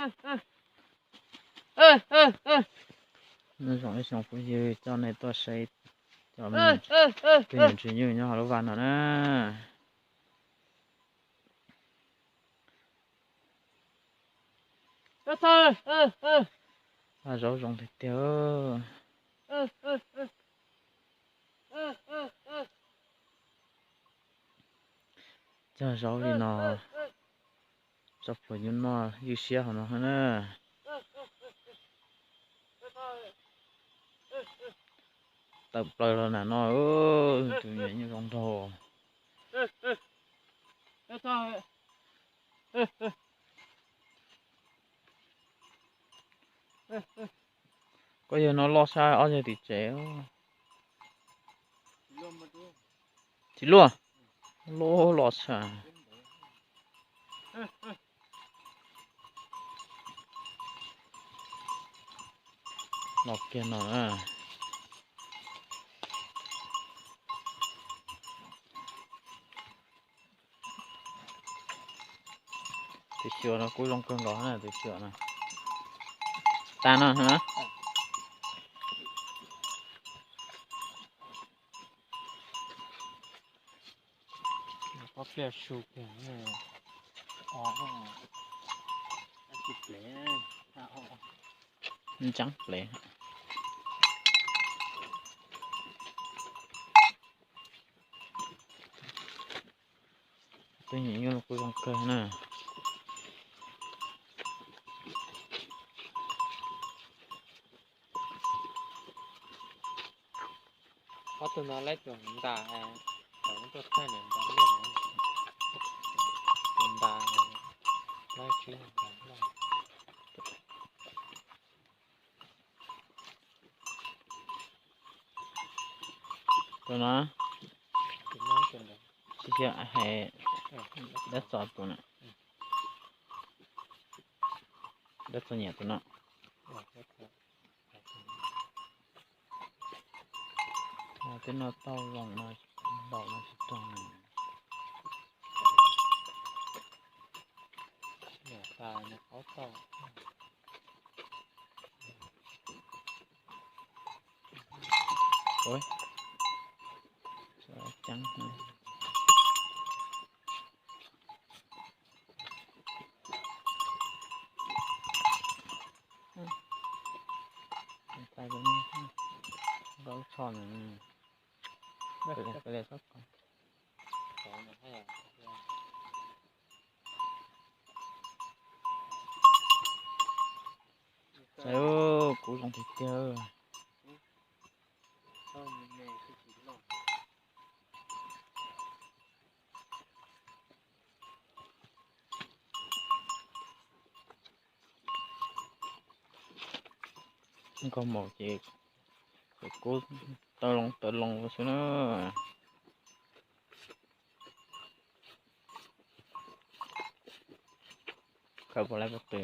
Nyob zoo ib tsoom phooj ywg, coj nej tuaj saib cov tus nyuam ntsuag nyuj nyob hauv lub vaj no na. Vaj zaub zoo tiag tiag. Cog zaub li no, tso pluas nyuj noj ywj siab hauv no na. Tawm plaws los nram no, tus nyuam nyuj zoo nraug. Koj yawg no loj sab ob yawg tim tsev. Tsis luaj, loj loj tshaj. Los kiag no na. Tus xyuas no kuj zoo kawg nkaus na, tus xyuas no. Tas no na. Pob pliaj su kiag, ntseeb plev. Tus nyuam nyuj kuj zoo kawg na. Ob tug no laib tus ntas, thaum tuaj thaij nws ntas liaj, tus ntas laib tsis ntas loj. Tus no, tsis yog hais dab txo tus no, dab txo nyiam tus no. Twb noj tau zoo no, ntaus no tsis raug. Kuv zoo tiag tiag. Nkauj maum ces kub tawv loo tawv loo xwb na. Khaws puas laib pob tw.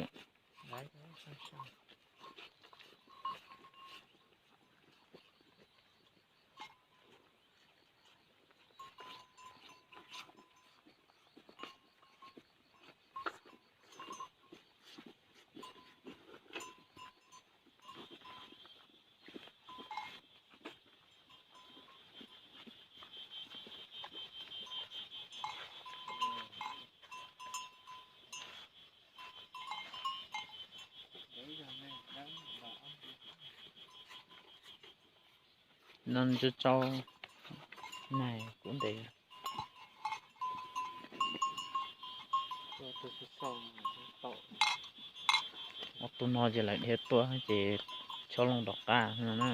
No ntsia tsau nag kub ntev. Ob tug no ces lawv dhia tuaj ces chob loo tom qab no na.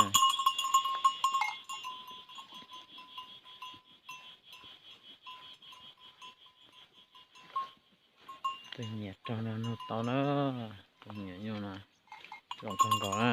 Tus nyiam rog no nug tau na, tus nyiam nyuj no zoo kawg nkaus na.